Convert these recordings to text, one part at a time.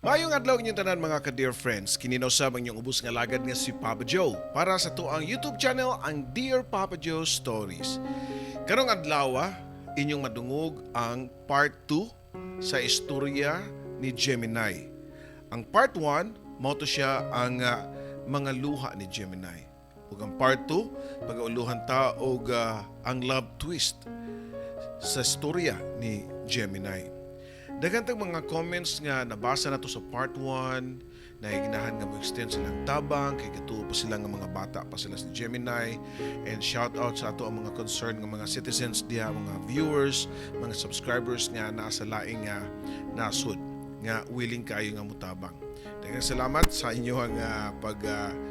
Maayong adlaw inyong tanan, mga ka-dear friends. Kini na usab ang inyong ubos nga lagad nga si Papa Joe para sa atoang YouTube channel, ang Dear Papa Joe Stories. Karong adlaw, inyong madungog ang part 2 sa istorya ni Gemini. Ang part 1, mao to siya ang mga luha ni Gemini. Ug ang part 2, pagauluhan ta og ang love twist sa istorya ni Gemini. Daghan tag mga comments nga nabasa nato sa part 1 na ginahan nga mo extend silang tabang kay katuo pa sila nga mga bata pa sila sa Gemini, and shout out sa ato ang mga concerned nga mga citizens diha, mga viewers, mga subscribers nga nasa laing nga nasud nga willing kayo nga mutabang. Daghang salamat sa inyong pag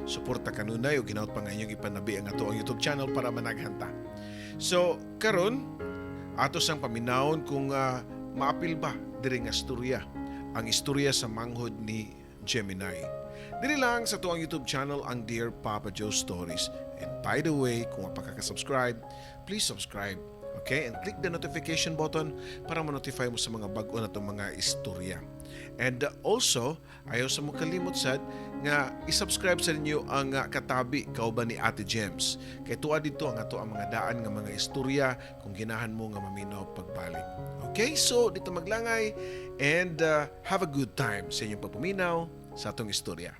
suporta kanunay ug hinaut pa nga inyong ipanabi ang ato ang YouTube channel para managhan ta. So karon, ato sang paminawon kung maapil ba diri nga istorya, ang istorya sa manghod ni Gemini. Diri lang sa atoang YouTube channel, ang Dear Papa Joe Stories. And by the way, kung wa pa ka subscribe, please subscribe. Okay? And click the notification button para ma-notify mo sa mga bag-o na itong mga istorya. And also, ayaw sa mo kalimot sad nga i-subscribe sa ninyo ang Katabi kauban ni Ate Gems. Kay tuwa dito ang ato ang mga daan nga mga istorya kung ginahan mo nga maminaw pagbalik. Okay, so dito maglangay and have a good time sa inyong pagpaminaw sa atong istorya.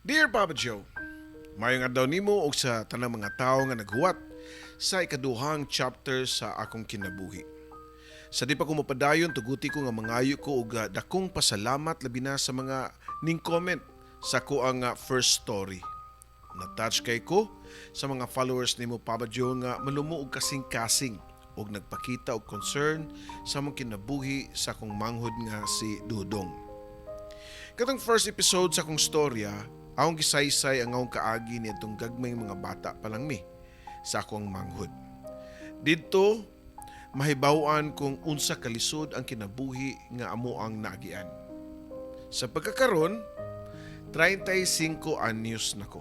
Dear Papa Joe, maayong adlaw nimo ug sa tanang mga tawo nga naghuwat sa ikaduhang chapter sa akong kinabuhi. Sa di pa ko mapadayon, tuguti ko nga mangayo ko og dakong pasalamat labi na sa mga ning comment sa ko ang first story. Na-touch kay ko sa mga followers nimo, Papa Joe, nga malumo og kasing-kasing og nagpakita og concern sa among kinabuhi sa akong manghod nga si Dudong. Katong first episode sa akong storya, akong gisaysay ang akong kaagi niadtong gagmay mga bata pa lang mi sa akong manghod. Didto mahibaw-an kung unsa kalisod ang kinabuhi nga amo ang naagian. Sa pagkakaron, 35 anyos na ko.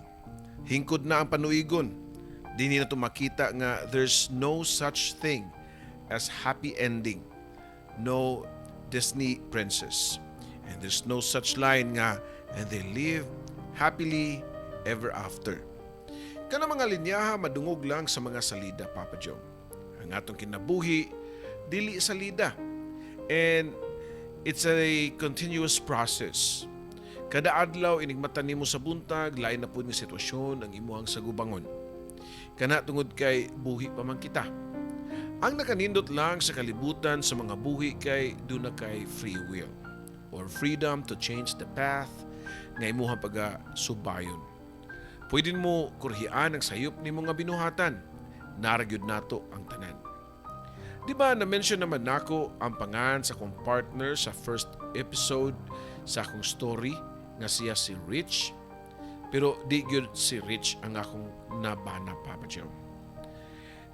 Hingkod na ang panuigon. Dini na to makita nga there's no such thing as happy ending. No Disney princess. And there's no such line nga "and they live happily ever after." Kana mga linyaha madungog lang sa mga salida, Papa Joe. Ang atong kinabuhi dili salida. And it's a continuous process. Kada adlaw inigmata nimo sa buntag, lain na pud nga sitwasyon ang imuhang sagubangon. Kana tungod kay buhi pa man kita. Ang nakanindot lang sa kalibutan sa mga buhi kay duna kay free will or freedom to change the path nga imuhang paga subayon. Pwede mo kurhian ang sayop nimo nga binuhatan. Naa ra gyud nato ang tanan. Di ba na-mention naman nako ang pangan sa akong partner sa first episode sa akong story nga siya si Rich? Pero di gyud si Rich ang akong nabana, Papa Joe.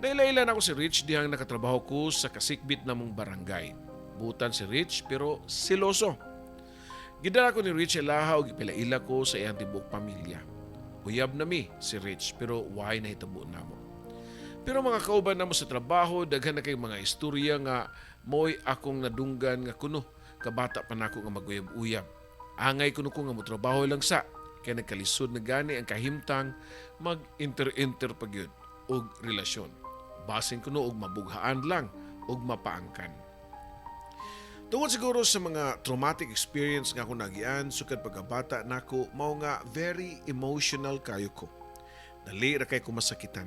Naila-ila nako si Rich dihang nakatrabaho ko sa kasikbit namong barangay. Butan si Rich pero seloso. Gidala ko ni Rich ilaha og gipilaila ko sa iyang tibuok pamilya. Uyab na mi si Rich pero why nahitabo namo. Pero mga kauban namo sa trabaho, daghan na kay mga istorya nga mo'y akong nadunggan nga kuno kabata pa nako nga maguyab-uyab. Angay kuno ko nga motrabaho lang sa kay nagkalisod na gani ang kahimtang mag-inter-inter pa gyud og relasyon. Basin kuno og mabughaan lang og mapaangkan. Tungod siguro sa mga traumatic experience nga ako nagian sukad pagkabata nako, mao nga very emotional kayo ko. Dali ra kay ko masakitan.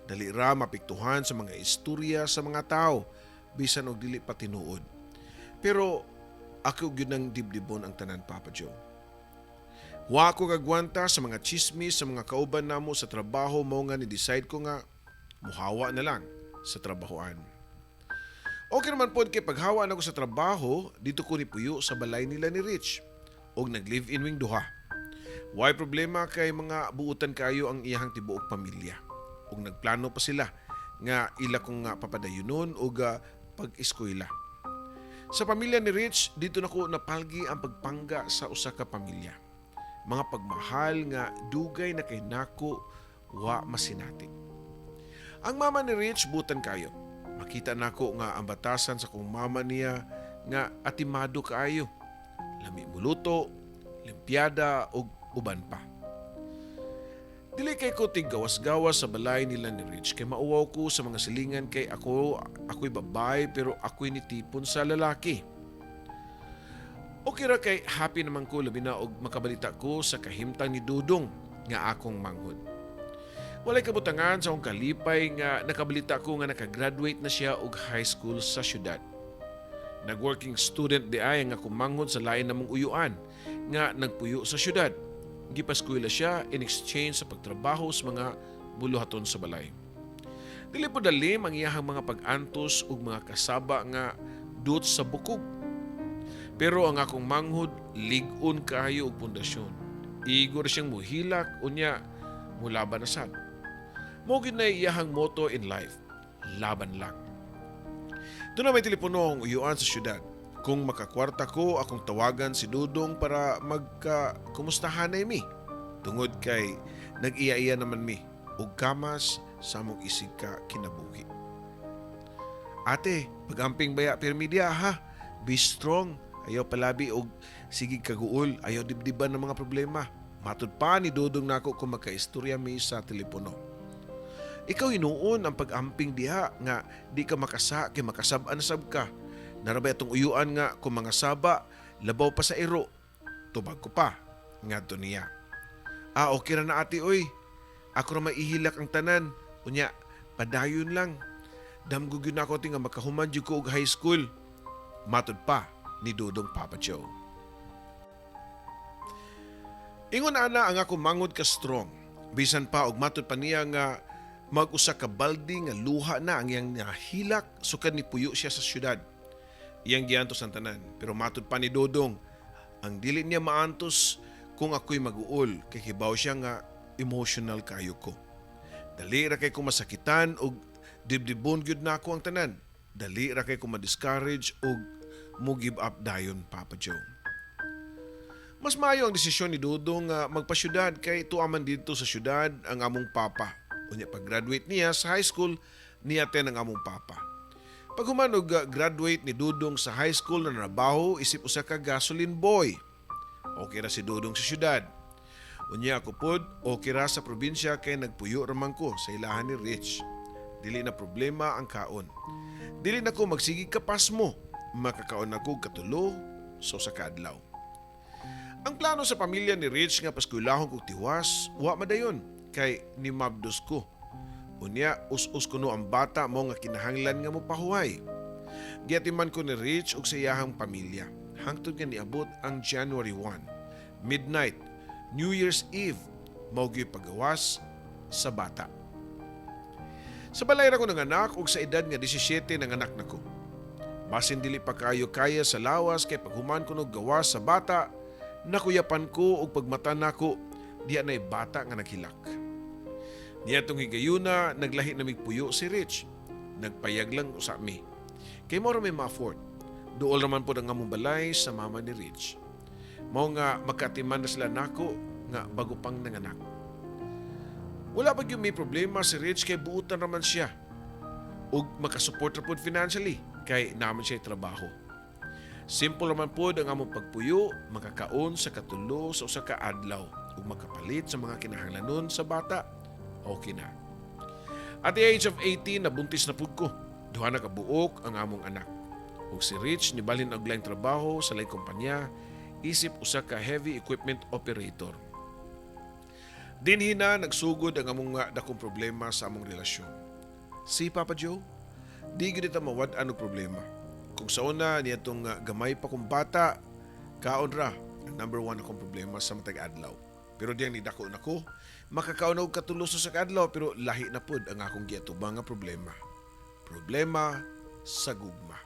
Dali ra mapiktuhan sa mga istorya sa mga tao bisan og dili pa tinuod. Pero ako gyud nang dibdibon ang tanan, Papa Joe. Wa ko kagwanta sa mga chismis sa mga kauban namo sa trabaho, mao nga ni decide ko nga muhawa na lang sa trabahoan. Okay naman pod kay paghawa nako sa trabaho, didto ko nipuyo sa balay nila ni Rich og nag-live-in ming duha. Way problema kay mga buutan kayo ang iyahang tibuok pamilya. Ug nagplano pa sila nga ila kong nga papadayunon og pag-eskwela. Sa pamilya ni Rich, didto nako napalgi ang pagpangga sa usa ka pamilya. Mga pagmahal nga dugay na kay nako wa masinati. Ang mama ni Rich, buutan kayo. Makita nako nga ang batasan sa kong mama niya nga atimado kaayo. Lami muluto, limpiada ug uban pa. Dili kay ko tiggawas-gawas sa balay nila ni Rich kay mauwaw ko sa mga silingan kay ako'y babae pero ako'y nitipon sa lalaki. Okay ra kay happy naman ko, labi na og makabalita ko sa kahimtang ni Dudong nga akong manghod. Walay kabutangan sa akong kalipay nga nakabalita ko nga nakagraduate na siya og high school sa syudad. Nag-working student diay ang akong manghod sa lain namong uyuan nga nagpuyo sa syudad. Gipaskwela siya in exchange sa pagtrabaho sa mga buluhaton sa balay. Dili po dalim ang iyahang mga pag-antos ug mga kasaba nga dut sa bukog. Pero ang akong manghod, lig-on kaayo og pundasyon. Igo ra siyang muhilak, unya mulaban na sad. Mao gyud na iyahang motto in life, laban lang. Duna may telepono ang uyuan sa syudad. Kung makakwarta ko, akong tawagan si Dudong para magka kumustahanay mi. Tungod kay nag-iya-iya naman mi ug kamas sa among isig ka kinabuhi. "Ate, pagamping baya pirmi diya ha. Be strong. Ayaw palabi og sige kaguol. Ayaw dibdiban ng mga problema." Matud pa ni Dudong nako kung magkaistorya mi sa telepono. "Ikaw hinuon ang pag-amping diha nga di ka makasa kay makasab-an sab ka. Naa ra bay atong uyuan nga kung mga saba, labaw pa sa iro. Tubag ko pa," ngadto niya. "Ah, okay ra na, ate oy. Ako ra maihilak ang tanan. Unya, padayon lang. Damgo gyud nako, ate, nga makahuman jud ko og high school." Matud pa ni Dudong, Papa Joe. Ingon ana ang ako manghod ka strong. Bisan pa og matud pa niya nga mag-usa ka balde nga luha na ang iyang nahilak sukad ni puyo siya sa syudad. Iyang giantos ang tanan. Pero matud pa ni Dodong, ang dili niya maantos kung ako'y mag-uol kay kibaw siya nga emotional kayo ko. Dali ra kay ko masakitan og dibdibon gyud nako ang tanan. Dali ra kay ko ma-discourage og mo give up dayon, Papa Joe. Mas maayo ang desisyon ni Dudong nga magpasyudad kay tuwa man didto sa syudad ang among papa. Unya pag-graduate niya sa high school, ni-attend ang among papa. Paghuman og graduate ni Dudong sa high school, na trabaho isip usa ka gasoline boy. Okay ra si Dudong sa syudad. Unya ako pod, okay ra sa probinsya kay nagpuyo ra man ko sa ilahan ni Rich. Dili na problema ang kaon. Dili na ko magsige kapasmo. Makakaon ako katulo sa usa ka adlaw. Ang plano sa pamilya ni Rich nga paskwelahon kog tiwas, wa madayon kay ni mabdos ko. Unya, us-us kuno ang bata mao nga kinahanglan nga mopahuway. Giatiman ko ni Rich ug sa iyahang pamilya. Hangtod nga niabot ang January 1, midnight, New Year's Eve, mao gyud pagawas sa bata. Sa balay ra ko nanganak ug sa edad nga 17 nanganak na ko. Basin dili pa kayo kaya sa lawas kay paghuman ko og gawas sa bata, nakuyapan ko og pagmata nako, diha na'y bata nga naghilak. Niadtong higayuna, naglahi na migpuyo si Rich. Nagpayag lang usa mi. Kay mao ra may ma-afford. Duol raman pod ang among balay sa mama ni Rich. Mao nga magkatiman na sila nako nga bago pang nanganak. Wala pa gyud may problema si Rich kay buutan raman siya. Ug makasupport ra pod financially kay naa man siya trabaho. Simple raman pod ang among pagpuyo, makakaon sa katulo sa usa ka adlaw ug makapalit sa mga kinahanglanon sa bata. Okay na. At the age of 18, nabuntis na pud ko. 2 na kabuok ang among anak. Ug si Rich nibalhin og laing trabaho sa laing kumpanya isip usa ka heavy equipment operator. Dinhi na nagsugod ang among nga dakong problema sa among relasyon. Si Papa Joe, di gyud ta mawad-an og problema. Kung sa una niadtong gamay pa kong bata, kaon ra ang number one akong problema sa matag adlaw. Pero diyang nidako na ko, makakaon og katulo sa kadlaw, pero lahi na pud ang akong giatubang nga problema. Problema sa gugma.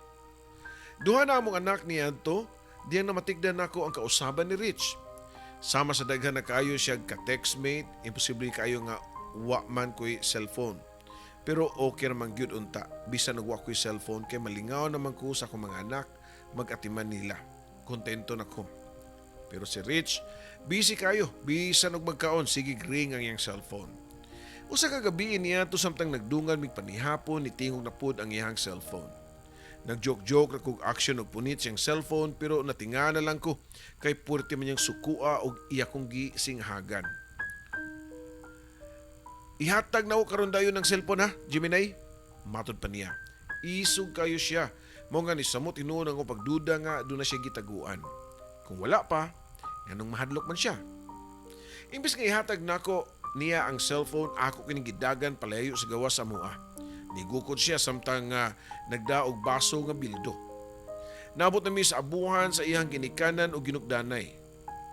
Duha na among anak niadto, diyang namatigdan nako ang kausaban ni Rich. Sama sa daghan na kaayo siya ka-textmate, imposible kaayo nga wa man ko'y cellphone. Pero okay naman gyud unta, bisan og wa ko'y cellphone kay malingaw naman ko sa akong mga anak mag-atiman nila. Kontento na ko. Pero si Rich, busy kayo, bisan og magkaon, sige ring ang iyang cellphone. Usa ka gabi niya to samtang nagdungan mig panihapon, nitingog na pud ang iyang cellphone. Nag-joke-joke ra kog action og punit siyang cellphone, pero natinga na lang ko kay puwerte man niyang sukua og iya kong gisinghagan. "Ihatag na ko karon dayon ng cellphone ha, Gemini." Matod pa niya. Isog kayo siya. Mao nga nisamot hinuon ang akong pagduda nga duna siya gitaguan. Kung wala pa, nganong mahadlok man siya? Imbes nga ihatag nako niya ang cellphone, ako kining gidagan palayo sa gawas sa amoa. Nigukod siya samtang nagdaog baso nga bildo. Naabot na mi sa abuhan sa iyang ginikanan og ginukdanay.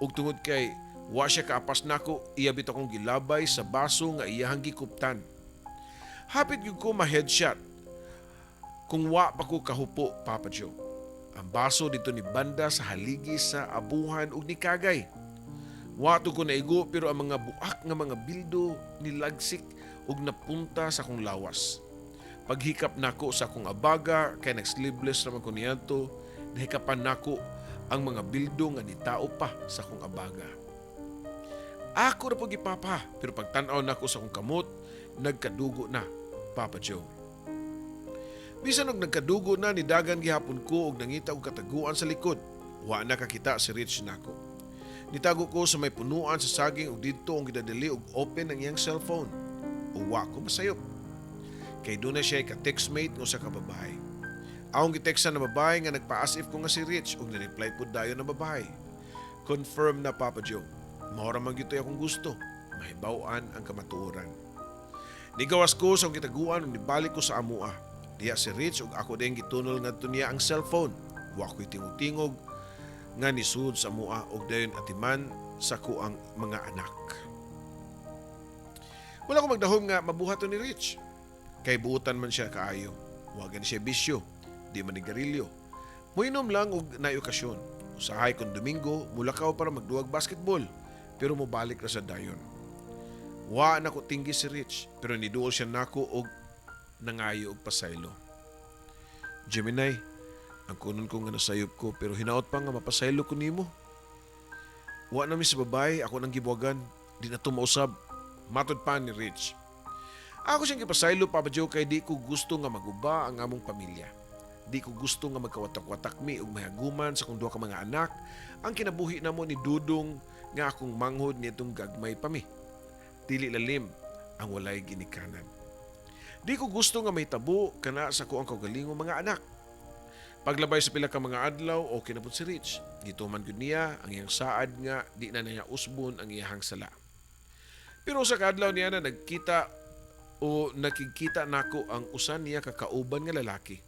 Ug tungod kay wa siya kaapas nako, iya bitaw akong gilabay sa baso nga iyahang gikuptan. Hapit gyud ko ma-headshot kung wa pa ko kahupo, Papa Joe. Ang baso didto ni banda sa haligi sa abuhan ug nikagay. Wa to ko naigo, pero ang mga buak nga mga bildo nilagsik ug napunta sa akong lawas. Paghikap nako sa akong abaga kay nag-sleeveless naman ko niadto, nahikapan nako ang mga bildo nga nitao pa sa akong abaga. Ako ra pud gipapa, pero pagtan-aw nako sa akong kamot, nagkadugo na, Papa Joe. Bisan og nagkadugo na, nidagan gihapon ko og nangita og kataguan sa likod. Wa na kakita si Rich nako. Nitago ko sa may punuan sa saging ug didto ang gidadali og open ang iyang cellphone. Ug wa ko masayop kay duna siya ka-textmate nga usa ka babae. Akong giteksan na babae nga nagpa-as if ko nga si Rich ug ni-reply pud dayon ang babae. Confirm na, Papa Joe. Mao ra man gyud akong gusto. Mahibaw-an ang kamatuoran. Nigawas ko sa akong gitaguan ug nibalik ko sa amoa. Diha si Rich ug ako din gitunol ngadto niya ang cellphone. Wa ko'y tingog-tingog nga nisud sa amoa ug dayon atiman sa akoang mga anak. Wala ko magdahom nga mabuhaton ni Rich. Kay buutan man siya kaayo. Wa gani siya bisyo. Di man nigarilyo. Muinom lang og naay okasyon. Usahay kung Domingo, mulakaw para magduwag basketball. Pero mobalik ra sa dayon. Wa na ko tinggi si Rich, pero niduol siya nako og nangayo og pasaylo. "Gemini, ang kunon ko nga nasayop ko, pero hinaot pa nga mapasaylo ko nimo. Wa na mi sa babae, ako nang gibuwagan. Di na to mausab." Matod pa ni Rich. Ako siyang gipasaylo, Papa Joe, kay di ko gusto nga maguba ang among pamilya. Di ko gusto nga magkawatak-watak mi ug mahaguman sa akong duha ka mga anak ang kinabuhi namo ni Dudong nga akong manghod niadtong gagmay pa mi. Dili lalim ang walay ginikanan. Di ko gusto nga mahitabo kana sa akoang kaugalingong mga anak. Paglabay sa pila ka mga adlaw, okay na pud si Rich. Gituman gud niya ang iyang saad nga di na niya usbon ang iyahang sala. Pero sa kaadlaw niya na nagkita o nakikita nako ang usa niya ka kauban nga lalaki.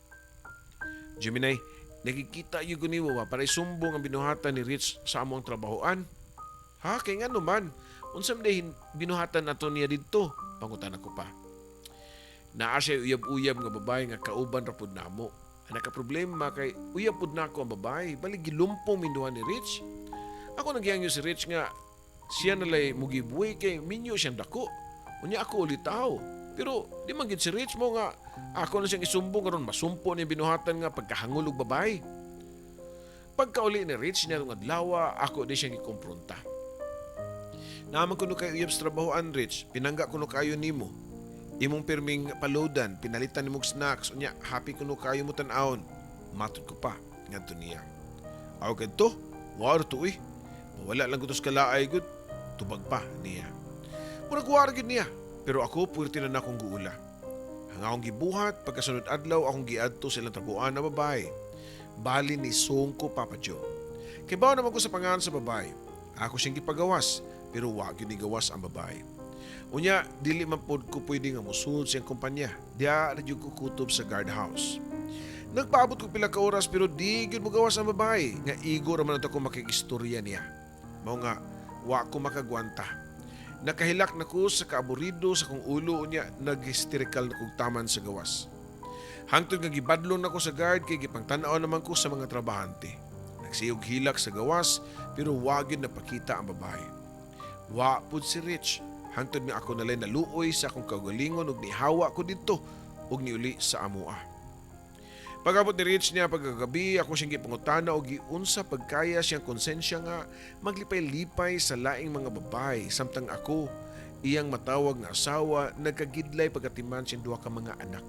"Gemini, nakikita gyud ko nimo ba para isumbong ang binuhatan ni Rich sa among trabahoan." "Ha, kay ngano man? Unsa man diay binuhatan ato niya didto?" Pangutana ko pa. "Naa siya uyab-uyab nga babae nga kauban ra pud namo. Ang naka-problema kay uyab pud nako ang babae, bali gilumpong minduha ni Rich. Ako nagyangyo si Rich nga siya nalay mo giveaway kay minyo siyang dako. Unya ako ulitaw. Pero di man gid si Rich mo nga ako na siyang isumbong aron masumpo ni binuhatan nga pagkahangol og babae." Pagkauli ni Rich niya adlaw, ako di siyang gikompronta. "Naa man kuno kay uyab sa trabahoan, Rich, pinangga kuno kayo nimo. Imong pirming paloadan, pinalitan nimog snacks, unya happy kuno kayo mo tan-awon." Matod ko pa ngadto niya. "Aw kadto, wa to uy. Mawala lang kutos kalaay gud." Tubag pa niya. Murag wa gyud niya, pero ako puwerte na nakong guula. Ang akong gibuhat, pagkasunod adlaw akong giadto sa ilang trabuan na babae. Bali nisong ko, Papa Joe. Kay bawo naman ko sa pangalan sa babae. Ako siyang gipagawas, pero wa gyud gawas ang babae. Unya, dili man pod ko pwede nga musud sa iyang kumpanya. Diya ra jud ko kutob sa guardhouse. Nagpaabot ko pila ka oras pero di gyud mogawas ang babae nga igo ra man ako makikistorya niya. Mao nga wa ko makagwanta. Nakahilak na ko sa kaaburido sa kong ulo, unya nag-hysterical na kog taman sa gawas. Hangtod nga gibadlong nako sa guard kay gipangtan-aw naman ko sa mga trabahante. Nagsiyog hilak sa gawas pero wa gyud napakita ang babae. Wa pud si Rich. Hangtod nga ako nalay naluoy sa akong kaugalingon ug nihawa ko didto ug niuli sa amoa. Pag-abot ni Rich niya pagkagabi, ako siyang gipangutana og giunsa pagkaya siyang konsensya nga maglipay-lipay sa laing mga babae samtang ako, iyang matawag nga asawa, nagkagidlay pagatiman siyang duha ka mga anak.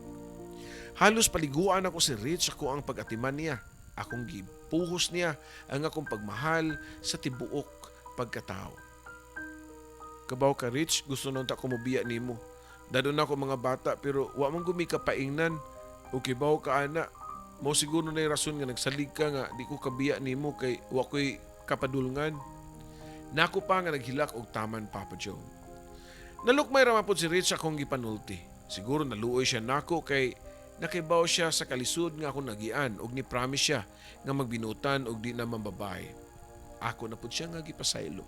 Halos paliguan ako si Rich ako ang pag-atiman niya. Akong gipuhos niya ang akong pagmahal sa tibuok pagkatao. Kabaw ka, Rich, gusto na unta ko mobiya nimo. Dado na ako mga bata pero wa man gumi ka paingnan. O kibaw ka ana. Mao siguro na rason nga nagsalig ka nga di ko kabiya nimo kay wa ko'y kapadulngan. Nako pa nga naghilak og taman, Papa Joe. Nalukmay ra man pod si Rich akong gipanulti. Siguro naluoy siya nako kay nakibaw siya sa kalisod nga akong nagian ug ni promise siya nga magbinutan og di na mambabae. Ako na pud siya nga gipasaylo.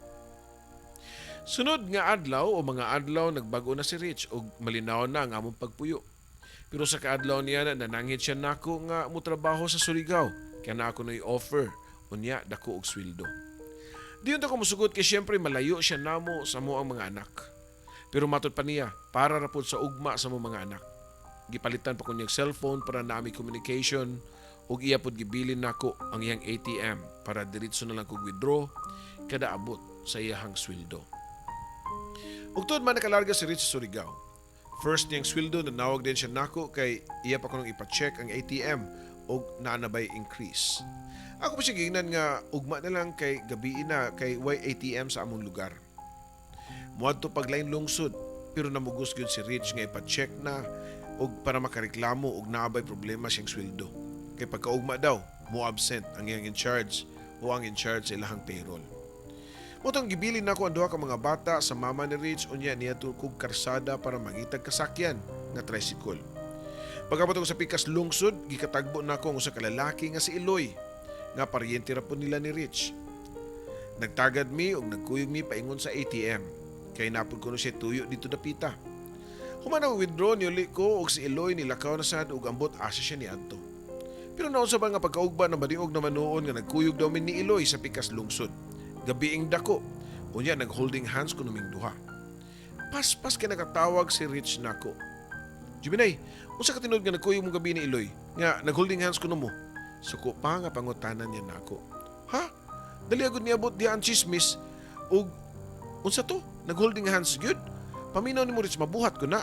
Sunod nga adlaw o mga adlaw, nagbag-o na si Rich ug malinaw na ang among pagpuyo. Pero sa kaadlaw niya na nanangit siya nako nga motrabaho sa Surigao kaya na ako na offer unya dako og sweldo. Di unta ko mosugot kay syempre malayo siya namo sa mo ang mga anak. Pero matod pa niya, para ra pod sa ugma sa mo mga anak. Gipalitan pa ko niyang cellphone para nami communication ug iya pod gibilin nako ang iyang ATM para diretso na lang kog withdraw kada abot sa iyahang sweldo. Ug tuod man, nakalarga si Rich sa Surigao. First niyang sweldo, nanawag din siya nako kay iya pa kunong ipa-check ang ATM og naa na bay increase. Ako pa siya giingnan nga ugma na lang kay gabii na kay way ATM sa among lugar. Muadto pag lain lungsod pero namugos gyud si Rich nga ipa-check na og para makareklamo og naa bay problema siyang sweldo. Kay pagkaugma daw, mo absent ang iyang in charge o ang in charge sa ilahang payroll. Mao tong gibilin nako ang duha ka mga bata sa mama ni Rich, unya niya kog karsada para mangitag kasakyan nga tricycle. Pag-abot ko sa pikas lungsod, gikatagbo nako ang usa ka lalaki nga si Eloy, nga paryente ra po nila ni Rich. Nagtagad mi ug nagkuyog mi paingon sa ATM kay napod kuno siya tuyo dito dapita. Human ang withdraw, niuli ko ug si Eloy nilakaw na sad ug ambot asa siya niadto. Pero naunsa ba nga pagkaugba na badiog naman noon nga nagkuyog daw mi ni Eloy sa pikas lungsod. Gabiing dako. Unya nag-holding hands kuno ming duha. Paspas kay nakatawag si Rich nako. "Juminay, unsa ka tinuod nga nagkuyog mo gabi ni Eloy? Nga nag-holding hands kuno mo?" Suko pa nga pangutanan niya nako. Ha? Dali agad niabot diya ang chismis ug unsa to? Nag-holding hands gyud? Paminaw nimo, Rich, mabuhat ko na.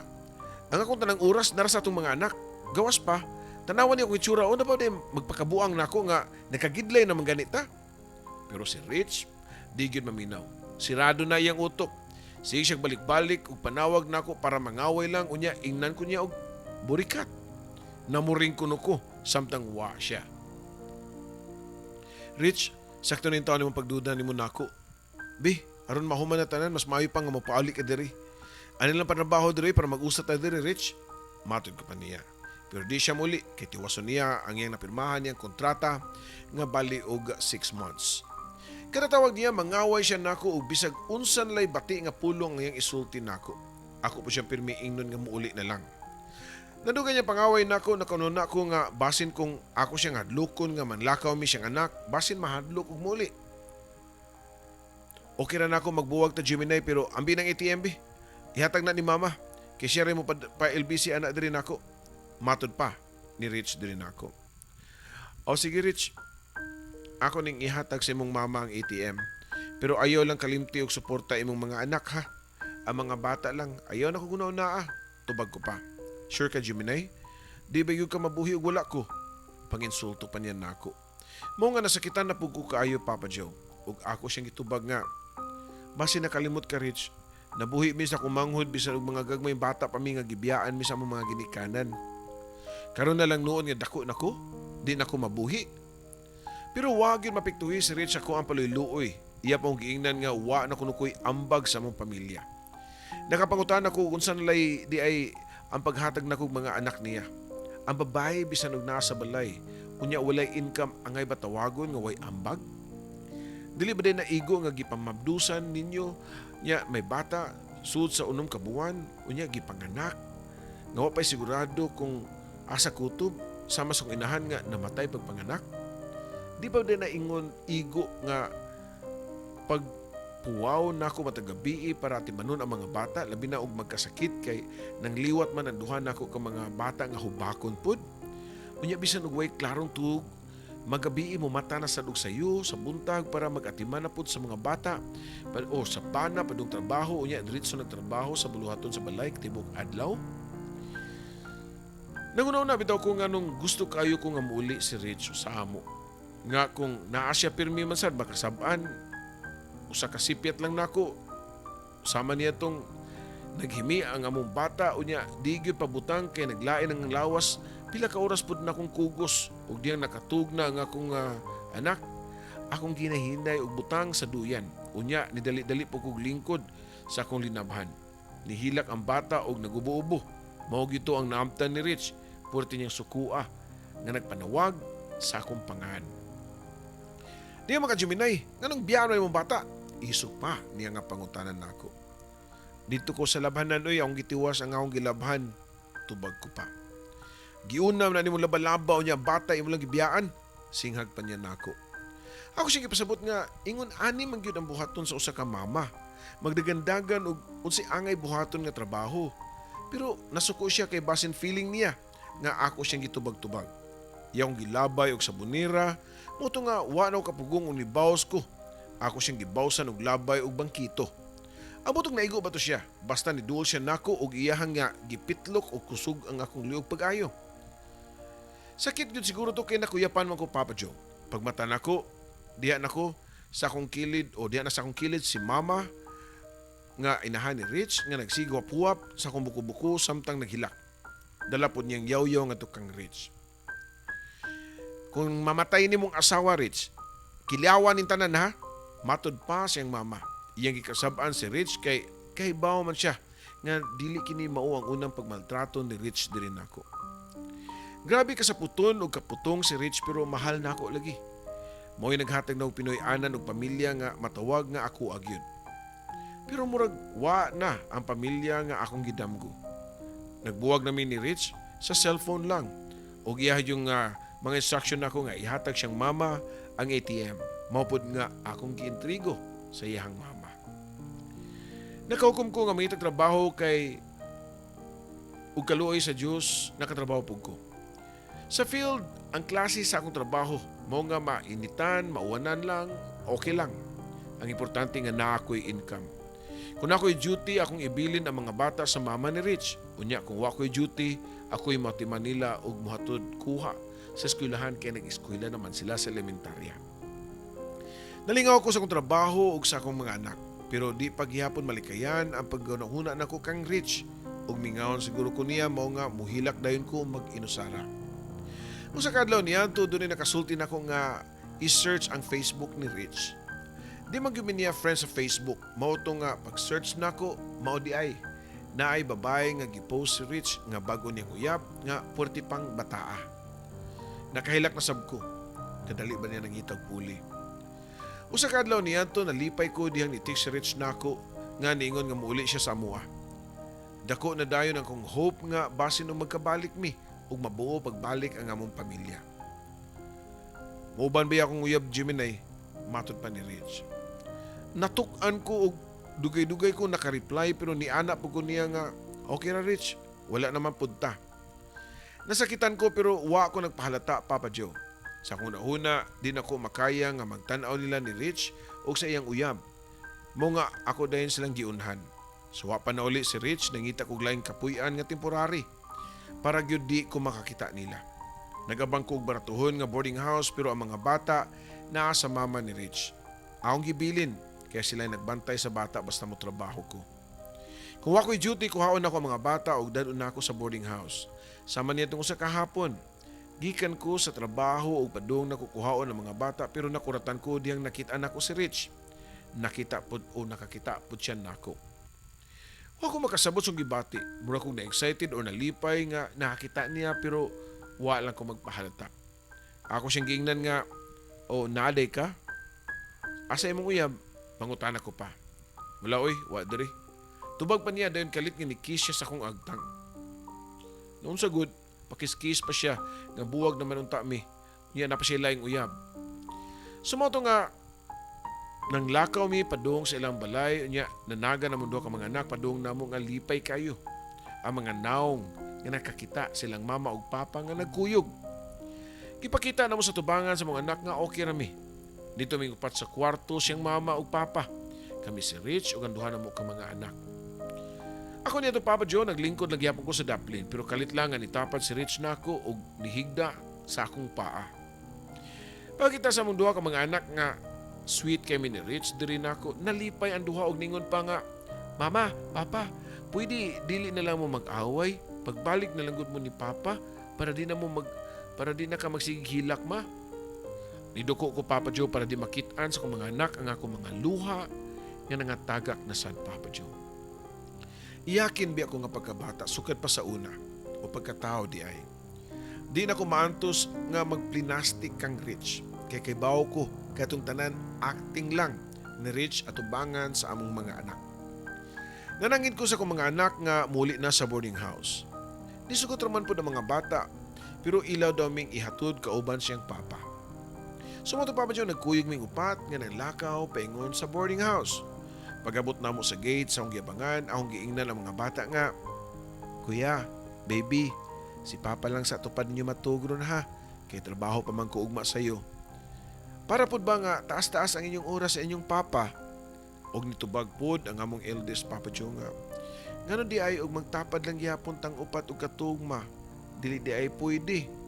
Ang akong tanang oras nara sa atong mga anak. Gawas pa, tanawan niyo akong itsura o na ba din magpakabuang nako nga nakagidlay naman ganita. Pero si Rich, di gyud maminaw. Sirado na iyang utok. Sige siya balik-balik ug panawag nako para mangaway lang, unya ingnan ko niya og burikat. Namuring kuno ko samtang wa siya. "Rich, sakto na yung taon nimong pagduda nimo nako. Bi, aron mahuman na tanan, mas maayo pa nga mopauli ka diri. Ano lang panrabaho diri para mag-usap tayo diri, Rich." Matod ko pa niya. Pero di siya muli, kay tiwason niya ang iyang napirmahan niyang kontrata nga bali og 6 months. Kada tawag niya, mangaway siya nako og bisag unsan lay bati nga pulong ang iyang isulti nako. Ako po siyang pirmi ingnon nga muuli na lang. Nadugay niya pangaway nako, nakauna ko nga basin kung ako siyang hadlokon nga manlakaw mi siyang anak, basin mahadlok og muli. "Okay ra nako magbuwag ta, Gemini, pero ambi ng ATM bi. Ihatag na ni mama. Kay siya rin mo pa LBC ana diri nako." Matod pa ni Rich diri nako. "O sige, Rich, ako ning ihatag sa imong mama ang ATM. Pero ayaw lang kalimti og suporta imong mga anak ha. Ang mga bata lang, ayaw na ko gunaw naa." Tubag ko pa. "Sure ka, Gemini? Di ba yun ka mabuhi og wala ko?" Panginsulto pa niya nako. Mao nga nasakitan na pug ko kaayo, Papa Joe. Ug ako siyang gitubag nga, "Basi nakalimot ka, Rich. Nabuhi mi sa kumanghod bisan og mga gagmay bata pa mi nga gibiyaan mi sa among mga ginikanan. Karon na lang noon nga dako nako, di na ko mabuhi." Pero wa gyud mapiktuhi si Rich ako ang paluyluoy. Iya pong giingnan nga wa na kuno ko'y ambag sa among pamilya. Nakapangutan ako kung saan lay di ay ang paghatag nako og mga anak niya. Ang babae bisan og naa sa balay, unya walay income, angay ba tawagon nga way ambag? Dili ba din na igo nga gipamabdusan ninyo nya may bata sud sa 6 ka buwan, unya gipanganak nga wa pa'y sigurado kung Asa kutob sama sa akong inahan nga namatay pagpanganak? Di ba din naingon igo nga pag puwaw nako matag gabii para atimanon ang mga bata, labi na og magkasakit kay nang liwat man ang duha nako ka mga bata nga hubakon pud? Unya bisan og way klarong tuog, magabii mo mata na sad og sayo sa buntag para magatiman na pud sa mga bata o sa pana padung trabaho, unya diretso nagtrabaho sa buluhaton sa balay tibok adlaw. Nanguna-una bitaw ko nganong gusto kayo ko nga muuli si Rich sa amo. Nga kung naa siya pirmi man sad makasab-an, usa ka sipyat lang nako sama niya tong naghimi ang among bata, unya di gyud pabutang kay naglain ang lawas, pila ka oras pud na akong kugos ug diyang nakatug na ang akong anak, akong ginahinay og butang sa duyan. Unya nidali-dali po kog lingkod sa akong linabhan. Nihilak ang bata og nagubo-ubo. Mao gyud to ang naamtan ni Rich. Puwerte niyang sukua nga nagpanawag sa akong pangan. "Di maka Gemini, nganong biyaan mong bata?" Isog pa niya nga pangutanan nako. "Dito ko sa labhanan oy, akong gitiwas ang akong gilabhan," tubag ko pa. "Giunam na nimo laba-laba unya bata imo lang gibiyaan," singhag pa niya nako. Ako siya gipasabot nga ingon ani man gyud ang buhaton sa usa ka mama. Magdagandagan og unsay angay buhaton nga trabaho. Pero nasuko siya kay basin feeling niya nga ako siyang gitubag-tubag. Iyang gilabay og sabonera, mao to nga wa na ko kapugong og nibaws ko. Ako siyang gibawsan og labay og bangkito. Ambot og naigo ba to siya? Basta niduol siya nako og iyahang nga gipitlok og kusog ang akong liog pag-ayo. Sakit gyud siguro to kay nakuyapan man ko, Papa Joe. Pagmata nako, diha nako sa akong kilid o diha na sa akong kilid si mama nga inahan ni Rich nga nagsigwap-huwap sa akong buko-buko samtang naghilak. Dala pod niyang yaw-yaw nga kang Rich. "Kung mamatay ni mong asawa, Rich, kilyawan ning tanan ha," matod pa siyang mama. Iyang gikasab-an si Rich kay kahibaw man siya nga dili kini mao ang unang pagmaltrato ni Rich diri nako. Grabe ka sa puton og kaputong si Rich, pero mahal nako lagi. Mao'y naghatag na og Pinoy-anan og pamilya nga matawag nga ako agyud. Pero murag wa na ang pamilya nga akong gidamgo. Nagbuwag nami ni Rich sa cellphone lang. Og iya yung mga instruction nako nga ihatag siyang mama ang ATM. Mao pod nga akong giintrigo sa iyahang mama. Nakahukom ko nga mangitag trabaho kay ug kaluoy sa Dios nakatrabaho pug ko. Sa field, ang klase sa akong trabaho, mao nga mainitan, mauwanan lang, okay lang. Ang importante nga naa ko'y income. Kung ako'y duty, akong ibilin ang mga bata sa mama ni Rich. Unya, kung wa ko'y duty, ako'y matiman nila og muhatod kuha sa eskwelahan kay nag-eskwela naman sila sa elementarya. Nalingaw ako sa akong trabaho ug sa akong mga anak. Pero di paghihapon malikayan ang paggunahuna nako kang Rich. Ug mingawon siguro ko niya, mao nga muhilak dayon ko mag-inusara. Usa ka adlaw niadto, dunay nakasulti nako nga i-search ang Facebook ni Rich. Di man gyud mi niya friend sa Facebook. Mao to nga pag-search nako, mao di ay naay babae nga gipost si Rich nga bago niyang uyab nga puwerte pang bataa. Nakahilak na sab ko. Kadali ba niya nangitag puli? Usa ka adlaw niadto, nalipay ko dihang ni-text si Rich nako nga niingon nga muuli siya sa amoa. Dako na dayon ang akong hope nga basin og magkabalik mi ug mabuo pagbalik ang among pamilya. "Muuban ba akong uyab, Gemini?" matod pa ni Rich. Natuk-an ko og dugay-dugay ko naka-reply, pero niana po ko niya nga, "Okay ra, Rich, wala naman punta." Nasakitan ko pero wa ko nagpahalata, Papa Joe. Sa akong nahuna, di na ko makaya nga magtan-aw nila ni Rich og sa iyang uyab. Mao nga ako dayon silang giunhan. So wa pa na uli si Rich, nangita kog laing kapuy-an nga temporary para gyud di ko makakita nila. Nagabang ko og baratuhon nga boarding house, pero ang mga bata naa sa mama ni Rich. Akong gibilin kaya sila nagbantay sa bata basta mo trabaho ko. Kung wa ko'y duty, kuhaon ako ang mga bata ug dad-on nako sa boarding house. Sama niya tungkol sa kahapon. Gikan ko sa trabaho ug padung nako kuhaon ang mga bata, pero nakuratan ko diyang nakita nako si Rich. Nakita pud o nakakita pud siya nako. Wa ko makasabot sa gibati. Mura kong na-excited or nalipay nga nakakita niya, pero wa lang ko magpahalata. Ako siyang giingnan nga, "Oh, naaday ka? Asa imong uyab?" Pangutana ko pa. "Wala oy, wa diri," tubag pa niya, dayon kalit nga ni-kiss siya sa akong agtang. Noon sa good, Pakiskis pa siya nga buwag naman unta mi. Niya na pa siya laing uyab. So mao to nga nang lakaw mi padung sa ilang balay, unya nanaga na mundo ka mga anak padung namo nga lipay kayo. Ang mga naong nga nakakita silang mama ug papa nga nagkuyog. Gipakita namo sa tubangan sa mga anak nga okay ra mi. Dito mi upat sa kwarto siyang mama ug papa. Kami si Rich ug ang duha namo ka mga anak. Ako niya Papa Joe, naglingkod lang gyapon ko sa daplin, pero kalit lang nga nitapad si Rich nako ug nihigda sa akong paa. Pagkita sa among duha ka mga anak nga sweet kay mi ni Rich diri nako, nalipay ang duha og ningon pa nga, "Mama, Papa, pwede dili na lang mo mag-away, pagbalik na lang gud mo ni Papa para di na ka magsigig hilak, ma." Niduko ko, Papa Joe, para di makitaan sa akong mga anak ang akong mga luha nga nangatagak na sad, Papa Joe. Iyakin biya ko nga pagkabata sukad pa sa una o pagkatao di ay. Di na ko maantos nga magplinastic kang Rich. Kay kaybaw ko katong tanan acting lang ni Rich atubangan sa among mga anak. Nanangin ko sa akong mga anak nga muli na sa boarding house. Di sugot raman po ng mga bata, pero ilaw daw ming ihatod kauban siyang papa. So mo to, Papa Joe, nagkuyog ming upat nga naglakaw paingon sa boarding house. Pagabot namo sa gate sa akong giabangan, akong giingnan ang mga bata nga, "Kuya, baby, si Papa lang sa tupad ninyo matugron ha, kay trabaho pa man ko ugma sayo. Para pud ba nga taas-taas ang inyong oras sa inyong papa?" Og nitubag pod ang among eldest, Papa Joe, nga, "Ngano di ay og magtapad lang gyapon tang upat og katugma, dili di ay pwede?"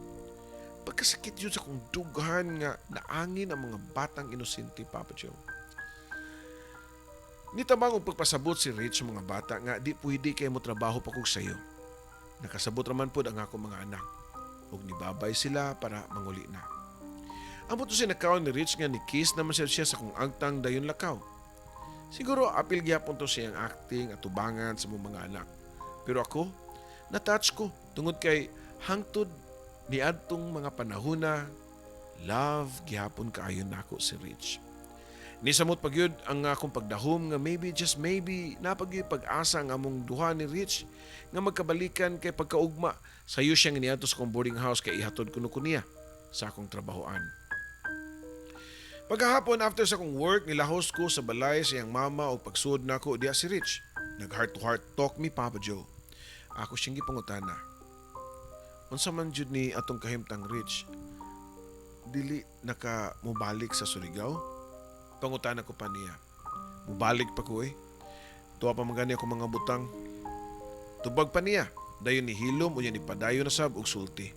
Pagkasakit yun sa kong dughan nga naangin ang mga batang inosente, Papa Joe. Nitabang og pagpasabot si Rich sa mga bata nga di pwede kay mo trabaho pa kog sayo. Nakasabot raman pod ang akong mga anak. Ug nibabay sila para manguli na. Ambot to si nakaw ni Rich nga ni kiss naman siya sa kong agtang dayon lakaw. Siguro apil gyapon to siyang acting at tubangan sa mong mga anak. Pero ako, na-touch ko tungod kay hangtod niadtong mga panahona, love gihapon kaayo nako si Rich. Nisamot pagyud ang akong pagdahom nga maybe, just maybe, napagyud pag-asa ang among duha ni Rich nga magkabalikan kay pagkaugma sayo siyang niadto sa akong boarding house kay ihatod kuno ko niya sa akong trabahoan. Pagkahapon after sa akong work, nilahos ko sa balay sa iyang mama o pagsud nako diya si Rich. Nag heart to heart talk mi, Papa Joe. Ako siyang gipangutana. "Unsa man jud ni atong kahimtang, Rich? Dili naka mobalik sa Surigao?" Pangutana ko pa niya. "Mubalik pa ko eh. Tuwa pa man gani ako mga butang." Tubag pa niya. Dayon ni hilom unya ni padayon na sab og sulti.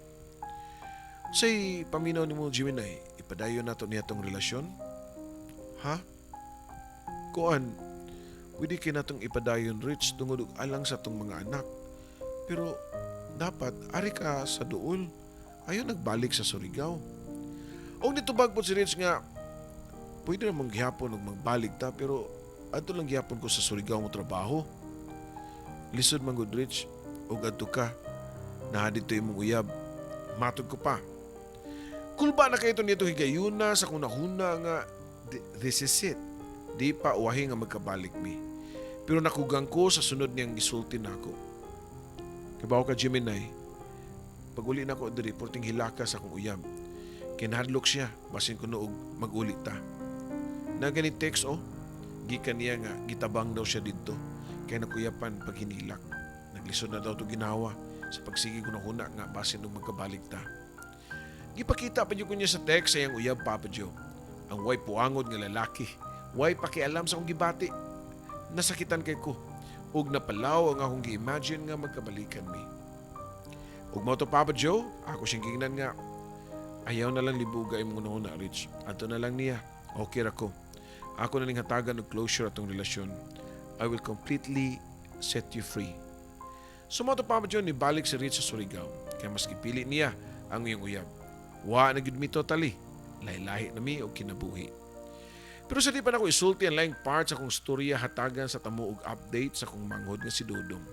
"Say paminaw nimo, Gemini, ipadayon nato niya tong relasyon?" "Ha? Kuan, pwede kay natong ipadayon, Rich, tungod og alang sa atong mga anak. Pero dapat ari ka sa duol. Ayaw nagbalik sa Surigao." Og nitubag po si Rich nga, "Pwede namang gihapon og magbalik ta, pero adto lang gihapon ko sa Surigao mo trabaho. Lisod man gud, Rich, og adto ka. Naa dito imong uyab." Matod ko pa. Kulba na kayo nito higayuna sa kunahuna nga this is it. Di pa uwahi nga magkabalik mi. Pero nakugang ko sa sunod niyang gisulti nako. "Kabaw ka, Gemini, pag uli na ko diri, porting hilaka sa akong uyab. Kinahadlok siya, basin kuno og mag-uli ta. Na gani text oh, gikan niya nga gitabang daw siya didto. Kay nakuyapan pag hinilak. Naglisod na daw to ginawa sa pagsige hunahuna nga basin og magkabalik ta." Gipakita pa jud ko niya sa text sa iyang uyab, Papa Joe. Ang way puangod nga lalaki. Way pakialam sa akong gibati. Nasakitan kay ko. Ug napalaw ang akong gi-imagine nga magkabalikan mi. Ug mao to, Papa Joe, ako siyang giingnan nga, "Ayaw na lang libuga imong hunahuna, Rich. Adto na lang niya. Okay ra ko. Ako na ning hatagan og closure atong relasyon. I will completely set you free." So mao to, Papa Joe, nibalik si Rich sa Surigao. Kaya mas gipili niya ang iyong uyab. Wa na gyud mi totally. Lahi-lahi na mi og kinabuhi. Pero sa di pa nako isulti ang laing part sa akong storya, hatagan sa tamo og update sa akong manghod nga si Dudong.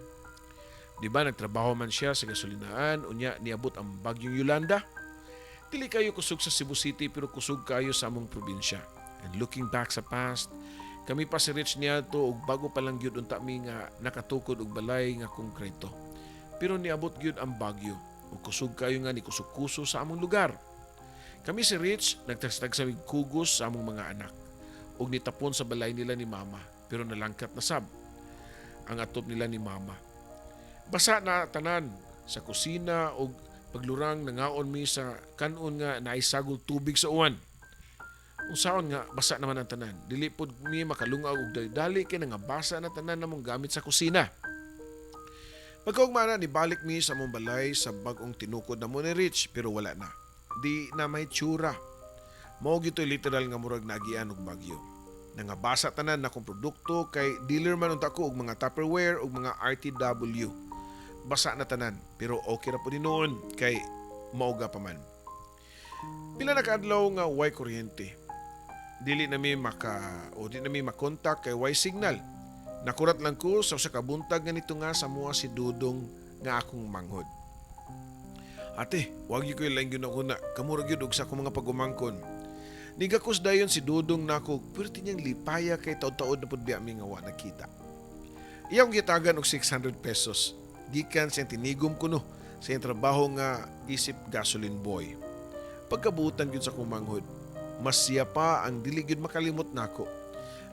Di ba nagtrabaho man siya sa gasolinaan, unya niabot ang bagyong Yolanda? Dili kayo kusog sa Cebu City pero kusog kayo sa among probinsya. And looking back sa past, kami pa si Rich niadto og bago pa lang gyud unta mi nga nakatukod og balay nga konkreto. Pero niabot gyud ang bagyo. Ug kusog kayo nga ni kusog-kuso sa among lugar. Kami si Rich nagtagstag sa kugos sa among mga anak ug nitapon sa balay nila ni Mama, pero nalangkat na sab ang atop nila ni Mama. Basa na tanan sa kusina ug paglurang nangaon mi sa kanon nga naay sagol tubig sa uwan. Unsaon nga basa naman ang tanan. Dili pod mi makalungag og dali kay nangabasa na tanan namong gamit sa kusina. Pagkaugma na, nibalik mi sa among balay sa bag-ong tinukod namo ni Rich, pero wala na. Di na may tsura. Mao gyud literal nga murag naagian og bagyo. Nangabasa tanan nakong produkto kay dealer man unta ko og mga Tupperware ug mga RTW. Basa na tanan, pero okay ra pud noon kay mauga pa man. Pila na kaadlaw nga way kuryente. Dili na mi maka o di na mi makontak kay way signal. Nakurat lang ko sa usa ka buntag nga nito nga sa mua si Dudong nga akong manghod. "Ate, wag gyud ko'y laing ginakuna. Kamura gyud og sa akong mga pagumangkon." Nigakos dayon si Dudong nako, perti niyang lipaya kay taod-taod na pud biya mi nga wa nagkita. Iyang gitagan og 600 pesos. Gikan sa tinigom kuno sa iyang trabaho nga isip gasoline boy. Pagkabutan gyud sa akong manghod, mas siya pa ang dili gyud makalimot nako.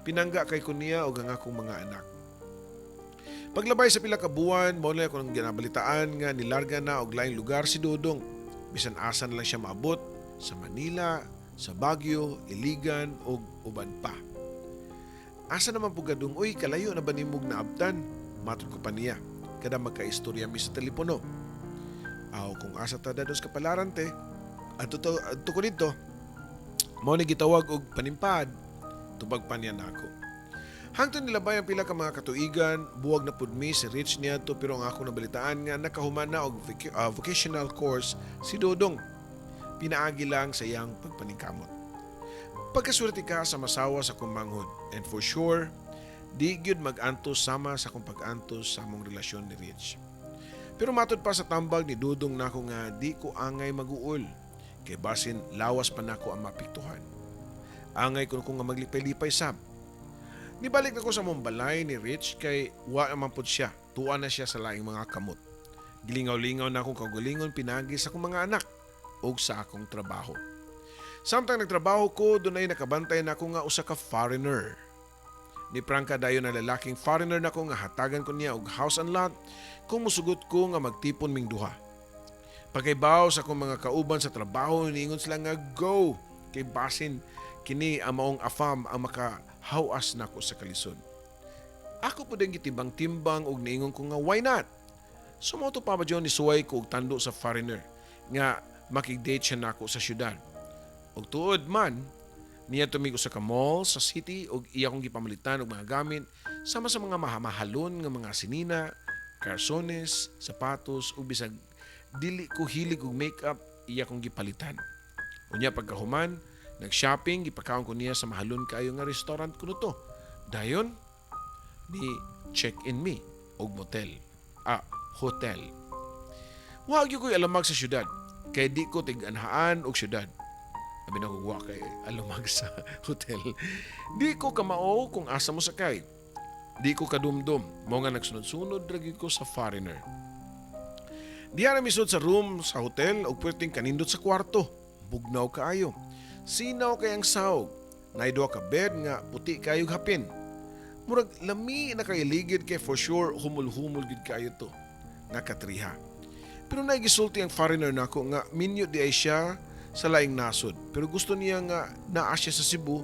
Pinangga kay ko niya og ang akong mga anak. Paglabay sa pila ka buwan, mao na ako nang ginabalitaan nga nilarga na og laing lugar si Dudong. Bisan asa na lang siya maabot, sa Manila, sa Baguio, Iligan ug uban pa. "Asa naman po gadong, uy, kalayo na ba nimog naabtan?" Matod ko pa niya, kada magkaistorya mi sa telepono. "Aw, kung asa ta dados kapalaran te, adto to, adto ko dito. Mao ni gitawag og panimpad," tubag pa niya nako. Hangtod nilabay ang pila ka mga katuigan, buwag na pud mi si Rich niadto, pero ang akong nabalitaan nga nakahuman na og vocational course si Dodong. Pinaagi lang sa iyang pagpaningkamot. Pagkaswerte ka sa masawa sa akong manghod, and for sure, di gyud mag-antos sama sa akong pag-antos sa among relasyon ni Rich. Pero matod pa sa tambag ni Dudong nako nga di ko angay maguol kay basin lawas pa nako ang mapiktuhan. Angay ko nga maglipay-lipay sab. Nibalik ako sa among balay ni Rich kay wa naman pud siya. Tuwa na siya sa laing mga kamot. Gilingaw-lingaw na akong kaugalingon pinagi sa akong mga anak ug sa akong trabaho. Samtang nagtrabaho ko, dunay nakabantay na ako nga usa ka foreigner. Ni prangka dayon ang lalaking foreigner nako nga hatagan ko niya og house and lot kung musugot ko nga magtipon ming duha. Pagkaibaw sa akong mga kauban sa trabaho, niingon sila nga go kay basin kini ang maong afam ang makahawas nako sa kalisod. Ako po din gitimbang-timbang og niingon ko nga why not? So mao to, Papa John, nisuway ko og tando sa foreigner nga makig-date siya nako sa syudad. Og tuod man, niya tumig usa ka mall sa city og iya kong gipamalitan og mga gamit sama sa mga mahamahalon nga mga sinina, karsones, sapatos ug bisag dili ko hilig og makeup, iya kong gipalitan. Unya pagkahuman, nag-shopping, gipakaon ko niya sa mahalon kaayo nga restaurant kuno to. Dayon ni check-in mi og motel. Ah, hotel. Wa gyud ko'y alamag sa syudad kay di ko tig-anhaan og syudad. Abi na kung wa kay alamag sa hotel. Di ko kamao kung asa mo sakay. Di ko kadumdum. Mao nga nagsunod-sunod ra gyud ko sa foreigner. Diya na misud sa room sa hotel og perting kanindot sa kwarto. Bugnaw kaayo. Sinaw kay ang sawg. Naay duha ka bed nga puti kayo hapin. Murag lami na kay ligid kay for sure humul-humul gid kayo to nga katriha. Pero nagisulti ang foreigner nako nga minyo di ay siya sa laing nasod. Pero gusto niya nga naa siya sa Cebu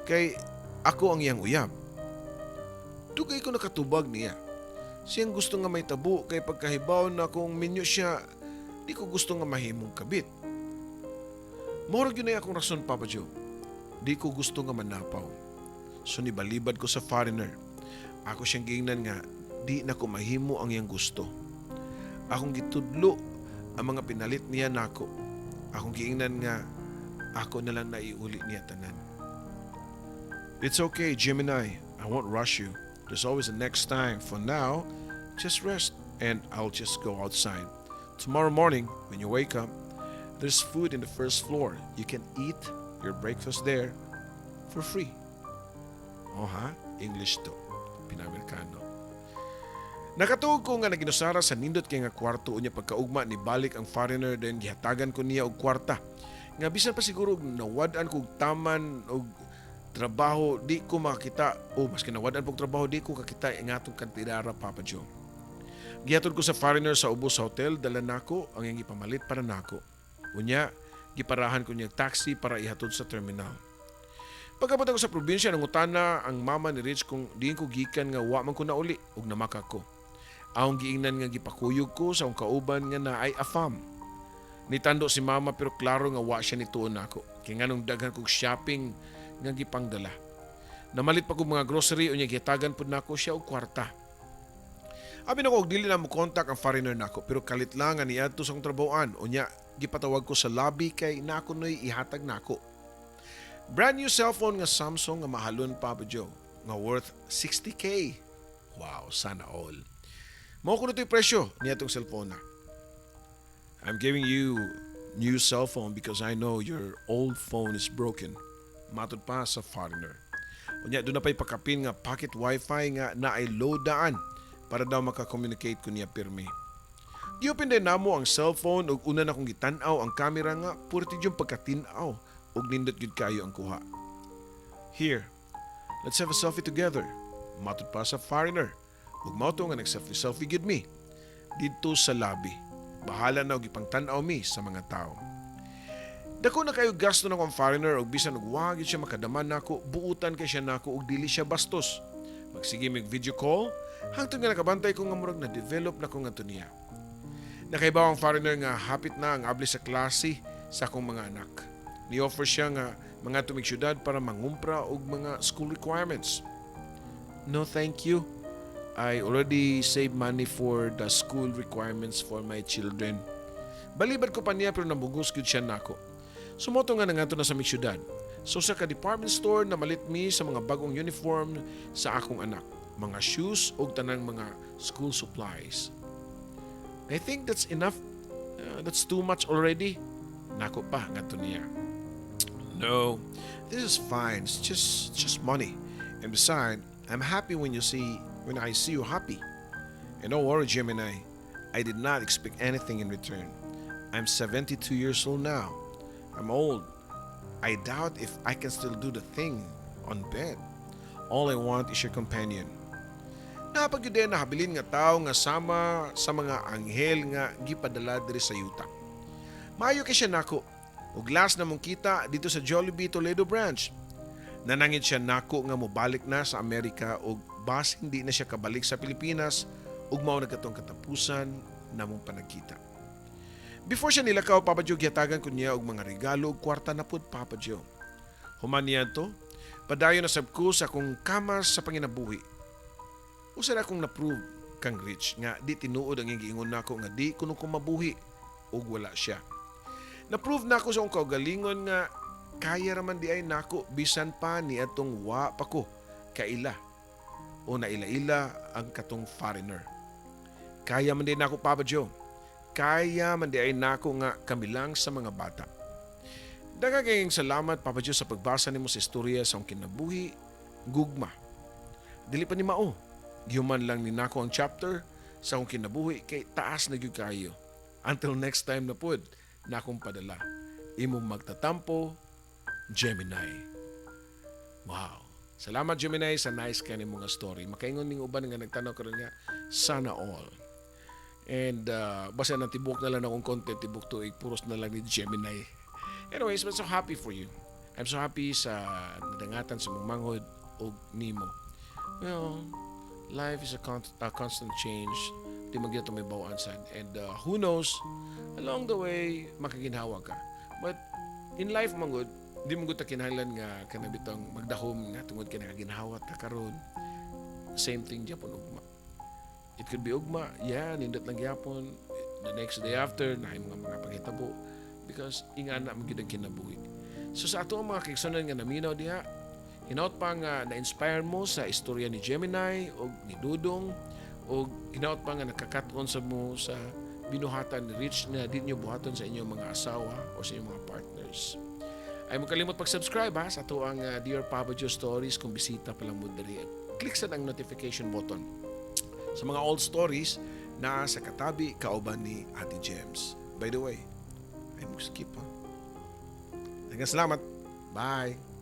kay ako ang iyang uyab. Dugay ko nakatubag niya. Siyang gusto nga may tabo kay pagkahibaw na kung minyo siya, di ko gusto nga mahimong kabit. Mao gyud na akong rason, Papa Joe. Di ko gusto nga manapaw. So nibalibad ko sa foreigner. Ako siyang giingnan nga di na ko mahimo ang iyang gusto. Akong gitudlo ang mga pinalit niya nako. Akong giingnan nga ako na lang naiuli niya tanan. "It's okay, Gemini. I won't rush you. There's always a next time. For now, just rest and I'll just go outside. Tomorrow morning, when you wake up, there's food in the first floor. You can eat your breakfast there for free." Oh ha? English to. Pinamerikano. Nakatuog ko nga naginusara sa nindot kay nga kwarto, unya pagkaugma ni balik ang foreigner, then gihatagan ko niya og kwarta. Nga bisan pa siguro og nawad-an ko og taman og trabaho, di ko makakita, o maski nawad-an pog trabaho, di ko kakita ang atong kantidara, Papa Joe. Gihatod ko sa foreigner sa ubos sa hotel, dala nako ang iyang gipamalit para nako. Unya, giparahan ko niya taxi para ihatod sa terminal. Pagkabot ako sa probinsya, nangutana ang mama ni Rich kung diin ko gikan nga wa man ko nauli ug namaka ko. Akong giingnan nga gipakuyog ko sa akong kauban nga naay afam. Nitando si mama pero klaro nga wa siya nituon nako. Kay nganong daghan kog shopping nga gipangdala. Namalit pa kog mga grocery, unya gihatagan pud nako siya og kwarta. Abi nako og dili na mo contact ang foreigner nako, pero kalit lang nga niadto sa akong trabahoan, unya gipatawag ko sa lobby kay nako noy ihatag nako. Brand new cellphone nga Samsung nga mahalon, Papa Joe, nga worth 60K. Wow, sana all. Mao kuno to'y presyo niya itong cellphone na. "I'm giving you new cell phone because I know your old phone is broken." Matod pa sa foreigner. Unya duna pa'y pakapin nga pocket wifi nga naay load daan para daw maka-communicate ko niya pirmi. Gi-open din namo ang cellphone ug una na kong gitan-aw ang camera nga purti yung pagkatin-aw ug nindot gyud kayo ang kuha. "Here, let's have a selfie together." Matod pa sa foreigner. Ug mao to nga nag-selfie selfie gyud mi didto sa lobby. Bahala na og ipangtan-aw mi sa mga tao. Dako na kayo gasto na akong foreigner ug bisan og wa gyud siya makadaman nako, buutan kay siya nako ug dili siya bastos. Magsige mig video call hangtod nga nakabantay ko nga murag na-develop na ko ngadto niya. Nakaibaw ang foreigner nga hapit na ang abli sa klase sa akong mga anak. Ni-offer siya nga mangadto mig syudad para mangumpra og mga school requirements. "No, thank you. I already saved money for the school requirements for my children." Balibad ko pa niya pero nabugos gyud siya nako. So mao to nga nangadto na sa mig syudad. So sa ka department store namalit mi sa mga bagong uniform sa akong anak, mga shoes ug tanang mga school supplies. "I think that's enough. That's too much already." Nako pa ngadto niya. "No, this is fine. It's just money. And besides, I'm happy when I see you happy. And don't worry, Gemini. I did not expect anything in return. I'm 72 years old now. I'm old. I doubt if I can still do the thing on bed. All I want is your companion." Napag yun nahabilin nga tao nga sama sa mga anghel nga gipadala diri sa yuta. Maayo kay siya nako. Ug last na mong kita dito sa Jollibee Toledo branch. Nanangit siya nako nga mobalik na sa Amerika ug basin di na siya kabalik sa Pilipinas ug mao na katong katapusan namong panagkita. Before siya nilakaw, Papa Joe, gihatagan ko niya og mga regalo ug kwarta na pud, Papa Joe. Human niya to, padayon na sab ko sa akong kama sa panginabuhi. Usa na akong na-prove kang Rich nga di tinuod ang iyang giingon nako nga di kuno ko mabuhi ug wala siya. Na-prove nako sa akong kaugalingon nga kaya raman di ay nako bisan pa ni atong wa pa ko kaila o naila-ila ang katong foreigner. Kaya man di nako, Papa Joe. Kaya man di ay nako nga kami lang sa mga bata. Daghang salamat, Papa Joe, sa pagbasa nimo sa istorya sa akong kinabuhi, gugma. Dili pa ni mao. Gihuman lang ni nako ang chapter sa akong kinabuhi kay taas na gyud kayo. Until next time na pud na akong padala. Imong magtatampo, Gemini. Wow. Salamat, Gemini, sa nice kani mga story. Makaingon ning uban nga nagtanaw karon nga sana all. And basta nang tibok na lang akong content tibok tuig puros na lang ni Gemini. Anyways, I'm so happy for you. I'm so happy sa nadangatan sa mong manghod og nimo. Well, life is a constant change. Di man gyud may bawaan sad. And who knows, along the way, makaginhawa ka. But in life man gud, di mo gud ta kinahanglan nga kana bitong magdahom nga tungod kay nakaginhawa ta karon. Same thing gyapon ugma. It could be ugma, yeah, nindot lang gyapon. The next day after, naay mga panghitabo because ingana man gyud ang kinabuhi. So sa ato ang mga kaigsuonan nga naminaw diha, hinaut pa nga na-inspire mo sa istorya ni Gemini o ni Dudong o hinaut pa nga nakakaton sa mo sa binuhatan ni Rich na di nyo buhaton sa inyong mga asawa o sa inyong mga partners. Ay mo kalimot pag-subscribe ha sa ato ang Dear Papa Joe Stories kung bisita pa lang mo diri. Click sa ang notification button. Sa mga old stories na sa Katabi kauban ni Ate James. By the way, ay mo skip ha. Daghang salamat. Bye.